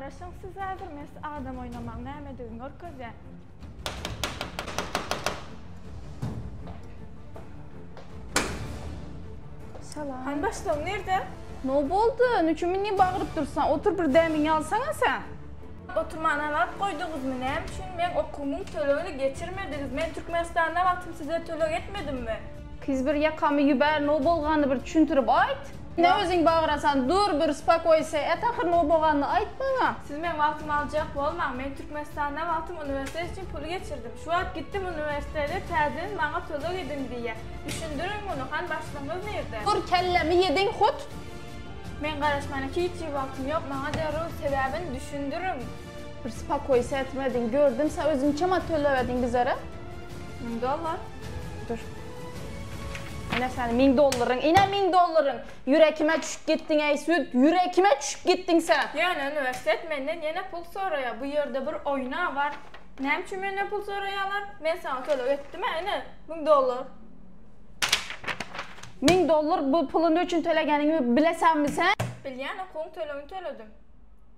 Garaşyň siz häzir men size adam oýnamagyň nämedigini görkezýän. Salam. Hany başlygyň nirde? No boldy? Nüçün meni bagyryp dursan? Otur bir demiňi alsana sen. Oturmana wagt goýduňyzmy? Näme üçin meň okuwymyň tölegini geçirmediňiz? Men Türkmenistanda wagtym size töleg etmedimmi? Kyz bir ýakamy ýübär no bolganyny bir düşündirip aýt. Ne özüň bagyrasan dur bir spakoýse et ahyr no boganyny aýt maňa. Siz meň wagtymy aljak bolmaň. Men Türkmenistanda wagtym uniwersitet üçin puly geçirdim. Şu wagt gitdim uniwersitete täzeden maňa töleg ediň diýýä. Düşündiriň muny han başlygyňyz nirde? Dur kellämi ýediň hut. Meň garaşmana hiç hili wagtym ýok maňa derrew sebäbini düşündiriň. Bir spakoýse etmediň gördüm sen özüň çema tölemediň bizere. Müň dollar. Dur. Ine seni müň dollaryň, ine müň dollaryň. Ýürekime düşüp gitdiň eý süt, ýürekime düşüp gitdiň sen. Ýöne uniwersitet menden ýene pul soraýar. Bu ýerde bir oýna bar. Näme üçin menden pul soraýarlar? Men saňa töleg etdim-ä, ine, müň dollar. Müň dollar bu puly ne üçin tölegeniňi bilesenmi sen? Bilýän, okuwyň tölegini töledim.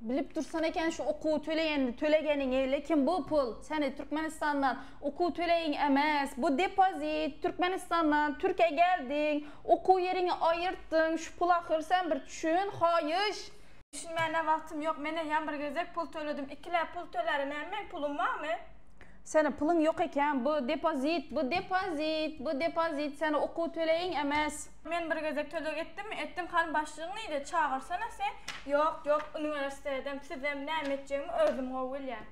Bilip dursan eken şu okuw töleýenini tölegeniňi, lekin bu pul seni Türkmenistandan okuw töleýiň emes, bu depozit, Türkmenistandan Türkiýä geldiň, okuw ýeriňi aýyrtdyň, şu pul ahyr sen bir düşün, haýyş. Düşünmäne wagtym ýok, men eýýäm bir gezek pul töledim, ikiläp pul töläre näme meň pulum barmy? Seni puluň ýok eken, bu depozit, bu depozit, bu depozit, seni okuw töleýiň emes. Men bir gezek töleg etdimmi, etdim, hany başlygyň nirde, çagyrsana sen. Ýok, ýok, uniwersitedem, sizem näme etjegimi özüm gowy bilýän.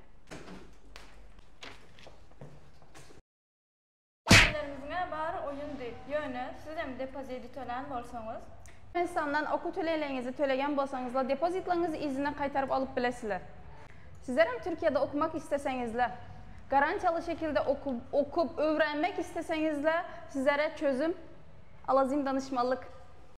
Diýenlerimiziň-ä bary oýundy. Ýöne, sizem depozidi tölän bolsaňyz. Türkmenistandan okuw tölegleňizi tölegen bolsaňyzlar depozitlaňyzy yzyna gaýtaryp alyp bilesizler. Sizlerem Türkiýede okumak isteseňizler, garantiýaly şekilde okup öwrenmek isteseňizler sizlere çözüm Alazim danışmanlyk.